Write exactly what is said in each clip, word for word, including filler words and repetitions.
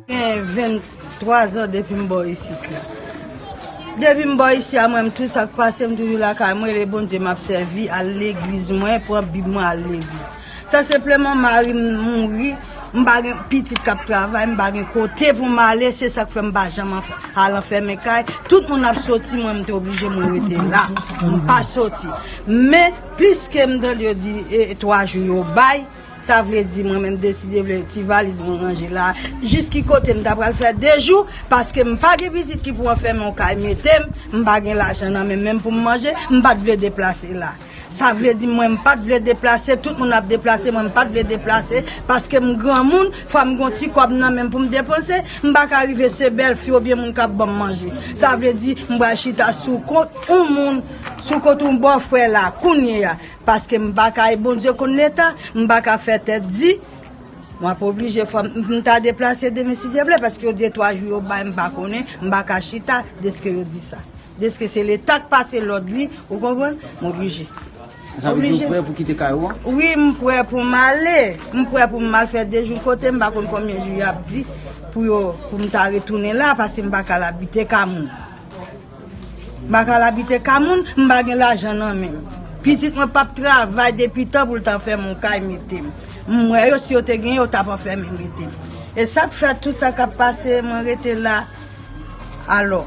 Gen venntwa zan depi m bò isit la. Depi m bò isi a, mwen, m, tout sa k pase, m toujou lakay mwen, rele Bondye, m ap sèvi, al legliz mwen, pran Bib mwen, al legliz. Sa senpleman, mari m mouri, m pa gen pitit k ap travay, m pa gen kote pou m ale, se sa k fè m pa janm anf-, al anfèmen kay. Tout moun ap soti, mwen, m te oblije, mwen rete la. M pa soti. Men, pliske m tande yo di, e, twa jou yo bay, sa vle di, mwen menm deside vle ti valiz mwen ranje la. Jis ki kote m ta pral fè de jou, paske m pa gen pitit ki pou anfèmen yon kay mete m, m pa gen lajan nan men m menm pou m manje, m pa t vle deplase la. Sa vle di mwen m pa t vle deplase, tout moun ap deplase, mwen m pa t vle deplase, paske m granmoun, fò m gon ti kòb nan men m pou m depanse, m pa ka rive se bèlfi oubyen moun k ap ban m manje. Sa vle di m pral chita sou kont yon moun, sou kont yon bòfrè la, kounye a. Paske m pa ka, e Bondye konn leta, m pa ka fè tèt di. Mwen ap oblije, fò m, m ta deplase demen si Dye vle, paske yo di twa jou yo bay, m pa konnen, m pa ka chita, deske yo di sa. Deske se leta k pase lòd li, ou konprann? M oblije. Sa vle di ou prè pou kite kay ou an? Wi, m prè pou m ale. M prè pou m al fè de jou kote, m pa konn konbyen jou y ap di pou yo, pou m ta retounen la, paske m pa ka al abite ka moun. M pa ka al abite ka moun, m pa gen lajan nan men m. Pitit mwen p ap travay depi tan pou l ta anfèmen yon kay mete m. M wè yo, si yo te gen, yo t ap anfèmen mete m. E sa k fè tout sa k ap pase, mwen rete la. Alò,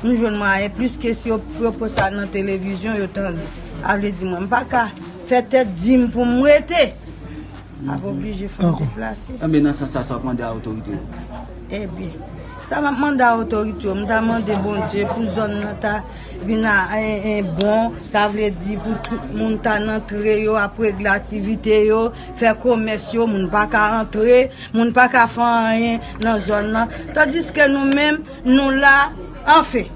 m jwenn mwayen plis ke si yo, yo poste sa nan televizyon, yo tande. Sa vle di mwen, m pa ka fè tèt di m pou m rete. Ap oblije fè m deplase. Enben, nan sans sa, sa w ap mande a otorite yo? Ebyen, sa m ap mande a otorite yo, m ta mande Bondye pou zòn nan ta vin a, en, en, bon, sa vle di pou tout moun ta nan antre yo ap regle aktivite yo, fè komès yo, moun pa ka antre, moun pa ka fè anyen nan zòn nan. Tandiske nou menm, nou la, anfen.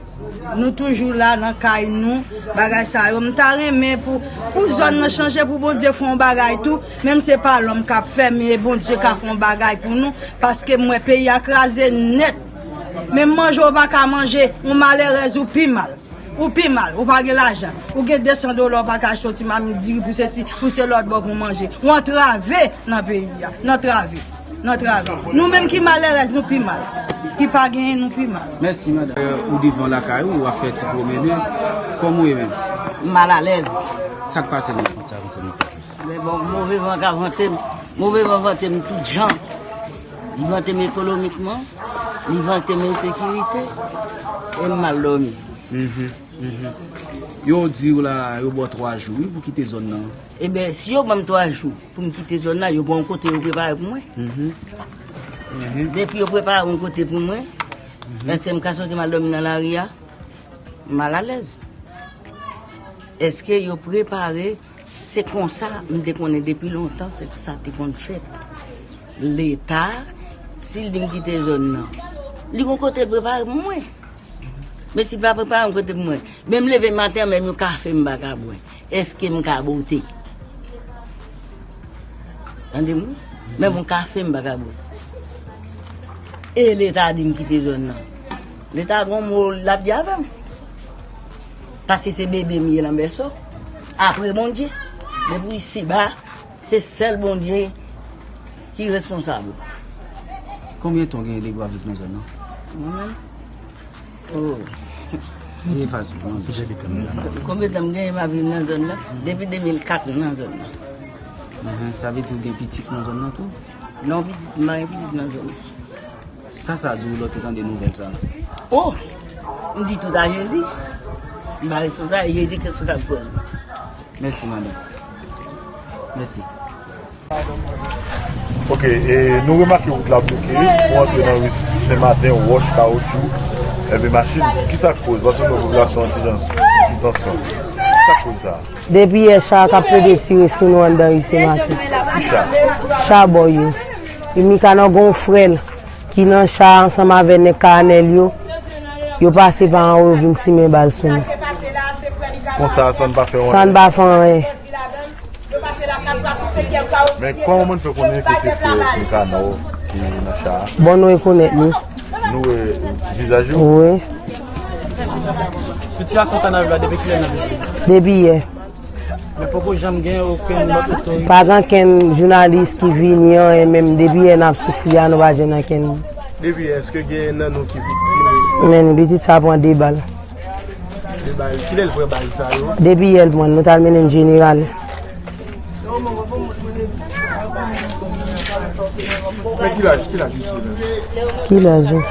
Nou toujou la nan kay nou, bagay sa yo. M ta renmen pou, pou zòn nan chanje, pou Bondye fè yon bagay tou. Menm se pa lòm k ap fè, men Bondye ka fè yon bagay pou nou, paske m wè peyi a kraze nèt. Menm manje w pa ka manje, yon malerèz ou pi mal. Ou pi mal, ou pa gen lajan. Ou gen de san dola, ou pa ka achte yon ti mamit diri pou sesi, pou se lòt bò pou manje. Ou antrave nan peyi a, n antrave. Nan travay. Nou menm ki malerèz, nou pi mal. Ki pa genyen, nou pi mal. Mèsi, madanm. Euh, ou devan lakay ou, w ap fè ti pwomennen. Kòman w ye menm? M malalèz. Sa k pase menm? Men bon, move van ka vante m. Move van vante m tout jan. Li vante m ekonomikman, li vante m ensekirite, e m mal dòmi. Mhm, mhm. Yo di w la, yo ba w twa jou, wi, pou kite zòn nan. Ebyen, si yo ban m twa jou pou m kite zòn nan, yo gen yon kote yo prepare pou mwen. Mhm. Mhm. Depi yo prepare yon kote pou mwen, mhm, èske m ka soti m al dòmi nan lari a? M malalèz. Èske yo prepare? Se konsa m te konnen depi lontan, se sa te konn fèt. Leta, si l di m kite zòn nan, li gen yon kote l prepare pou mwen. Men si l pa prepare yon kote pou mwen, menm leve maten an, menm yon kafe m pa ka bwè. Èske m ka bote? Tande m wi. Menm yon kafe m pa ka bwè. E Leta di m kite zòn nan. Leta gon mo l ap di avè m. Paske se bebe m ye nan bèso. Apre Bondye. Depi isi ba, se sèl Bondye ki responsab. Konbyen tan w genyen depi w ap viv nan zòn nan? Mwen menm? Oh. Ki fason? Konbyen tan m genyen m ap viv nan zòn nan? Depi de mil kat m nan zòn nan. Mhm. Sa vle di w gen pitit nan zòn nan tou? Non, pitit, m pa gen pitit nan zòn nan. Sa, sa di w lè w te tande nouvèl sa? Oh! M di tout a Jezi. M pa responsab, Jezi k responsab pou l. Mèsi, madanm. Mèsi. Ok, e nou remake wout la bloke pou antre nan ri Sen Maten, wòch, kawotchou, enben machin. Kisa k koz? Paske nou wè popilasyon an ti jan sou tansyon. Kisa k koz sa? Depi yè, cha k ap plede tire sou nou anndan ri Sen Maten. Ki cha? Cha bò yo. E Mika nan gon frè l ki nan cha ansanm avè nèg Karanèl yo, yo pase pa anwo, yo vin simen bal sou nou. Konsa, san n pa fè anyen. San n pa fè anyen. Men kòman moun fè konnen ke se frè Nikanò ki nan cha a? Bon, nou rekonèt li. Nou wè vizaj yo? Wi. Sitiyasyon sa n ap viv la depi kilè n ap viv? Depi yè. Men poko janm gen okenn lòt otorite? Pa gen okenn jounalis ki vini, anyen, menm depi yè n ap soufri a, nou pa jwenn okenn moun. Depi yè, èske gen nan nou ki viktim? Men pitit sa pran de bal. De bal. Kilè l pran bal sa yo? Depi yè l pran, nou t al mennen l jeneral. Men ki laj, ki laj misye la? Ki laj ou?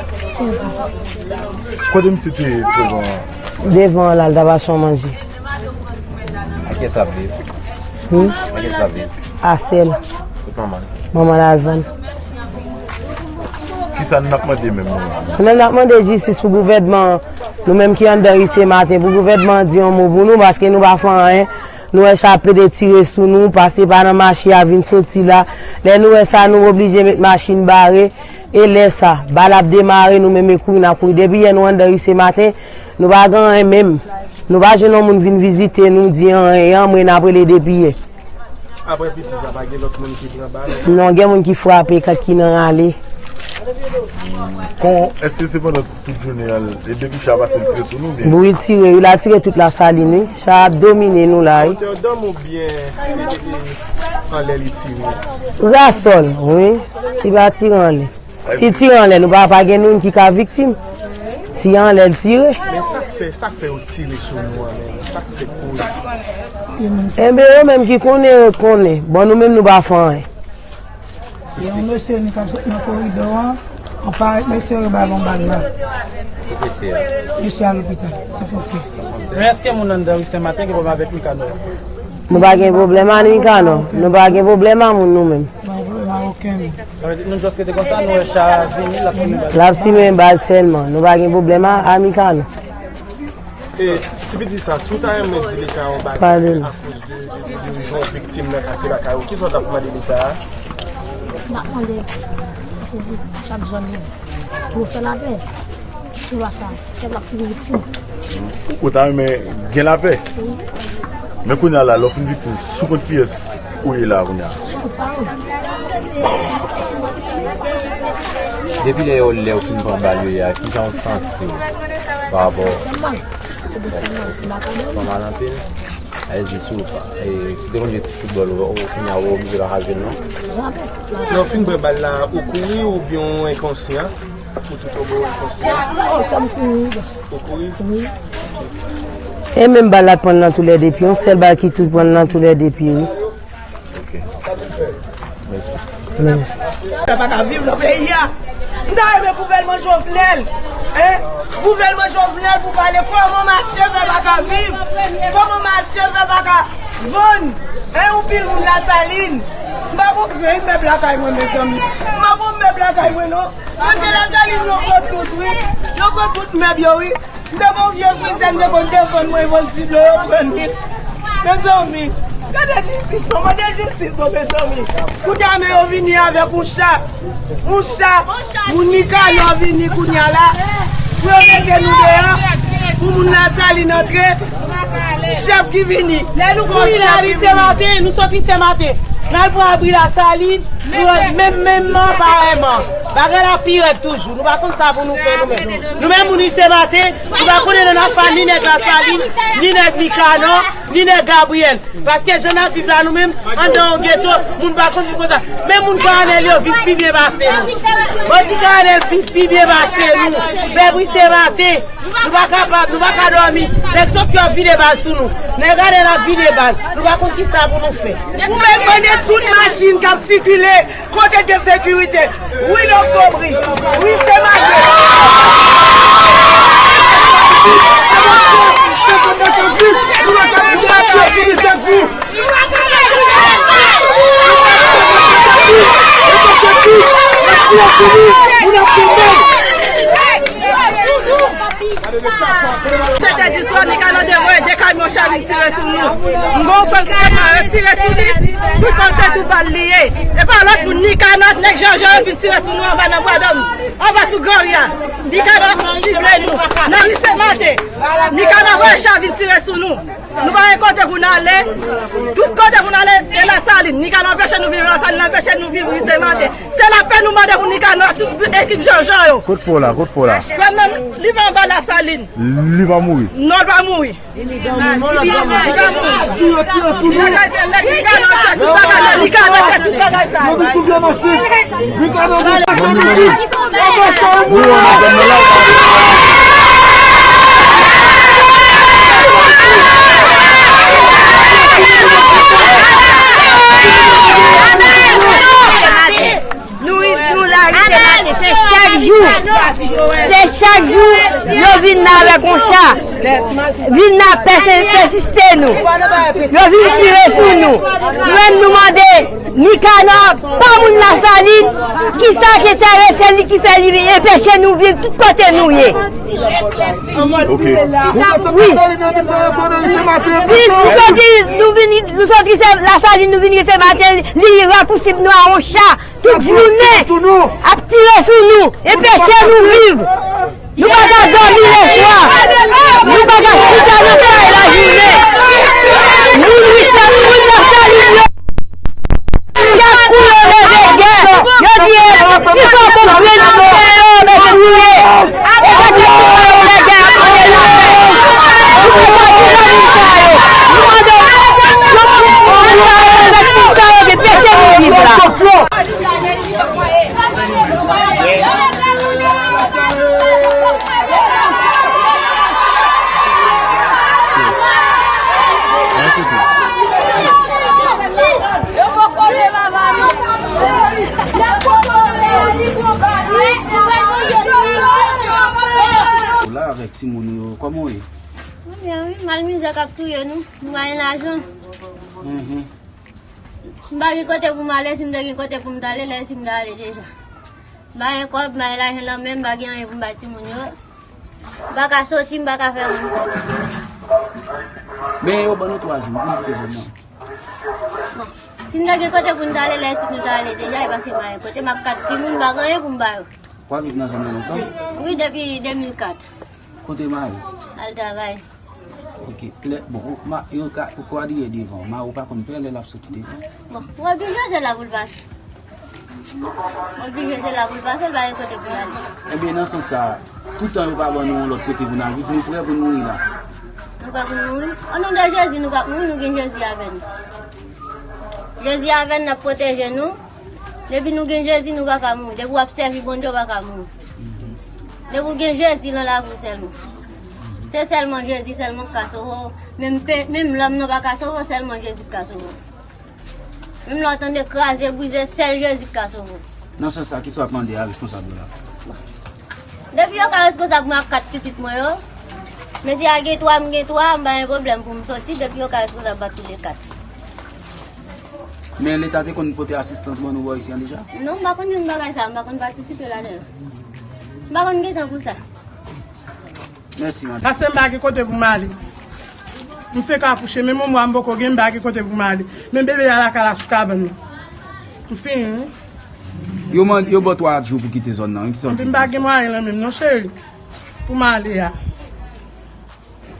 Kote misye te ye devan an? Devan an la, l t ap achte yon manje. Ak kiyès l ap viv? Hmm? Ak kiyès l ap viv? Asèl. Kot manman l? Manman l al vann. Kisa n ap mande menm nou? Nou menm n ap mande jistis pou gouvènman an. Nou menm ki anndan ri se maten, pou gouvènman an di yon mo pou nou, paske nou pa fè anyen. Nou wè chak pede tire sou nou, pase pa nan mache a vin soti la. Lè nou wè sa, nou oblije met machin bare. E lè sa, bal ap demare, nou menm e kouri n ap kouri. Depi yè nou anndan ri se maten, nou pa gen anyen menm. Nou pa jwenn yon moun vin vizite nou, di anyen, anmwe n ap rele depi yè. Apre pitit sa, pa gen lòt moun ki pran bal? Non, gen moun ki frape, kat ki nan rale. Kon, èske se pandan tout jounen an, e depi chay a pase, l tire sou nou, byen? Wi, l tire, wi, l a tire tout Lasalin, wi. Chay a ap domine nou la, wi. Otè dòm oubyen, e, e, anlè li tire? Rasòl, wi. Li pa tire anlè. Si tire anlè, nou pa, pa gen noun ki ka viktim. Si anlè, l tire. Men sa k fè, sa k fè yo tire sou nou an menm? Sa k fè koz? Enben, yo menm ki konnen, yo konnen. Bon, nou menm, nou pa fè anyen. Gen yon mesye, li k ap sot nan koridò an, yon parèt mesye yo ba l yon bal la. Ki mesye a? Mesye a lopital, Sen Fwontyè. Men èske moun anndan ri Sen Maten gen pwoblèm avèk Nikanò? Nou pa gen pwoblèm ak Nikanò. Nou pa gen pwoblèm ak moun nou menm. Nou pa gen pwoblèm ak okenn. Sa vle di, nou just rete konsa, nou wè chay a vini, l ap simen bal. L ap simen bal sèlman. Nou pa gen pwoblèm a, a Nikanò. E, ti piti sa, si w ta renmen di Leta yon bagay akoz de, de, de, de jan w viktim nan katye lakay ou, kisa w t ap mande Leta a? M ap mande pou chak zòn yo, pou yo fè lapè. Sou la sa, pèp la fin viktim. Ou ta renmen gen lapè? Wi. Men kounye a la, lè w fin viktim, sou kont kiyès ou ye la kounye a? Sou kont pa ou. Depi lè yo, lè w fin pran bal yo ye a, kijan w santi w pa rapò? Fè m mal. Fè m mal anpil. Alèzi sou, e, si w te konn jwe ti foutbòl, ou, ou, kounye a, ou oblije pa ka jwe l, non? Lè w fin pran bal la, ou kouri oubyen w enkonsyan? Ou tou tonbe, ou enkonsyan? Oh, fè m kouri, gason. Ou kouri? Wi. E menm bal la t pran l nan tou lè de pye, yon sèl bal ki tou pran l nan tou lè de pye, wi. Ok. Mèsi. Mèsi. Pèp pa ka viv nan peyi a. M ta renmen gouvènman Jovenel, en, gouvènman Jovenel pou pale kòman mache pèp pa ka viv, kòman mache pèp pa ka vann, en, yon pil moun Lasalin. M pa konn grenn mèb lakay mwen, mezanmi. M pa konn mèb lakay mwen, non. Mwen se Lasalin, yo pran tout, wi. Yo pran tout mèb yo, wi. M te gon vye frizè, m te konn defann mwen, epi ti blo yo pran li. Mezanmi, gade jistis non, mande jistis non, mezanmi. Kounye a men yo vini avèk yon cha, yon cha, moun Nikanò vini kounye a la, pou yo mete nou deyò, pou moun Lasalin antre, chèf ki vini. Lè nou kouri la, li se maten, nou soti se maten. N al pran abri Lasalin, nou menm, menm, menm, parèyman. Bagay la pi rèd toujou. Nou pa konn sa pou nou fè nou menm. Nou menm moun ise maten, nou pa konnen nan afè ni nèg Lasalin, ni nèg Nikanò, ni nèg Gabriyèl. Paske jan n ap viv la nou menm, anndan yon geto, moun pa konn viv konsa. Men moun Karanèl yo viv pi byen pase nou. Bandi Karanèl viv pi byen pase nou. Bèbri se maten. Nou pa kapab, nou pa ka dòmi. Nèg Tokyo ap vide bal sou nou. Nèg Anèl ap vide bal. Nou pa konn kisa pou nou fè. Ou mèt mande tout machin k ap sikile kote gen sekirite. Wi Doktobri, wi Senmaten. Sèt è di swa, Nikanò te voye de kamyon cha vin tire sou nou. M gon frè m ki te pare tire sou li. Tout kòm se tou bal li ye. E pa lòt moun, Nikanò, nèg Jòjò yo vin tire sou nou anba nan Bwadòm, anba sou Gran Ri a. Nikanò sible nou. Nan ri Senmaten, Nikanò voye cha vin tire sou nou. Nou pa gen kote pou n ale. Tout kote pou n ale, e Lasalin. Nikanò anpeche nou viv Lasalin, anpeche nou viv ri Senmaten. Se lapè nou mande pou Nikanò, tout ekip Jòjò yo. Kot fò la, kot fò la? Frè m nan, li pa anba Lasalin. Li pa mouri. Non, l pa mouri. Li pa mouri. Tire, tire sou nou. Yo vin sou vye machin. Li ka nan vye machin. Yo fè sa, yo mouri. Nou, nou la, se maten, se chak jou. Se chak jou, yo vin la avèk yon cha. Vin la pèse-, pèsiste nou. Yo vin tire sou nou. Nou menm nou mande, Nikanò, pa moun Lasalin, kisa ki enterese li, ki fè li enpeche nou viv tout kote nou ye? Ok. Wi. Wi, nou soti, nou vin, nou soti se Lasalin, nou vin se maten, li rapousib nou a yon cha. Tout jounen, ap tire sou nou, enpeche nou viv. Nou pa ka dòmi lèswa. Nou pa ka chita nan kay lajounen. Moun Wisèt, moun Lasalin yo. Chak kou yo leve gè, yo di, "Kifè w konn vle nan mwen yo, mete touye." E sa se pou yo leve gè ap mande la. Nou pa ka di nan lita yo. Nou mande, nou pa ka di sa yo, enpeche nou viv la. Ou la avèk timoun ou yo, kòman w ye? Mwen byen wi, mal mizè k ap touye nou, nou pa gen lajan. Mhm. M pa gen kote pou m ale, si m te gen kote pou m t ale, lè si m t ale deja. M pa gen kòb, m pa gen lajan nan men m, m pa gen anyen pou m bay timoun yo. M pa ka soti, m pa ka fè anyen. Men yo ban nou twa jou pou nou kite zòn nan. Bon, si n te gen kote pou n t ale, lè si nou t ale deja, e paske m pa gen kote, m ak kat timoun, m pa gen anyen pou m ba yo. W ap viv nan zòn nan lontan? Wi, depi de mil kat. Kote mari w? Al travay. Ok. Lè, bon, ou, ma, yo ka, ou kwadriye devan. Mari w pa konn pè lè l ap soti devan? Bon, w oblije se la pou l pase. W oblije se la pou l pase, l pa gen kote pou l ale. Ebyen, nan sans sa, toutan yo pa ban nou yon lòt kote pou n al viv, nou prè pou n mouri la. Nou prè pou n mouri? O non de Jezi, nou p ap mouri, nou gen Jezi avè n. Jezi avè n, l ap pwoteje nou. Depi nou gen Jezi, nou pa ka mouri. Depi w ap sèvi Bondye, w pa ka mouri. Depi w gen Jezi nan lavi w sèlman. Se sèlman Jezi sèlman k ka sove w. Menm pe-, menm lòm nan pa ka sove w, sèlman Jezi k ka sove w. Menm lè w tande kraze, brize, sèl Jezi k ka sove w. Nan sans sa, kisa w ap mande a responsab yo la? Depi yo ka responsab mwen ak kat pitit mwen yo, mesye a gen twa, m gen twa, m pa gen pwoblèm pou m soti, depi yo ka responsab ak tou le kat. Men Leta te konn pote asistans ban nou bò isi an deja? Non, m pa konn jwenn bagay sa, m pa konn patisipe ladan yo. M pa konn gen tan pou sa. Mèsi, madanm. Paske m pa gen kote pou m ale. M fenk akouche, menm yon mwa m poko gen, m pa gen kote pou m ale. Men bebe a lakay la sou kabann nan. M fini, wi. Yo mande, yo ba w twa jou pou kite zòn nan, wi. Kisa w di pou sa? Epi m pa gen mwayen lan menm non, cheri, pou m ale a.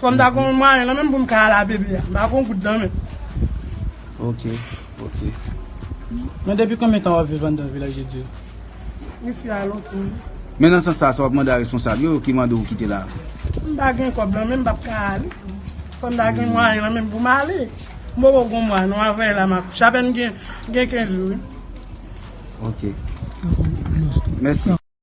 Fò m ta gen yon mwayen lan menm pou m ka ale a bebe a. M pa gen yon goud lan menm. Ok, ok. Men depi konbyen tan w ap viv anndan Vilaj de Dye? Isi a lontan. Men nan sans sa, sa w ap mande a responsab yo, yo ki mande w kite la? M pa gen kòb lan menm, m p ap ka ale. Fò m ta gen mwayen lan menm pou m ale. M poko gen mwayen non, avè la m akouche. Apèn gen, gen kenz jou, wi. Ok. Mèsi.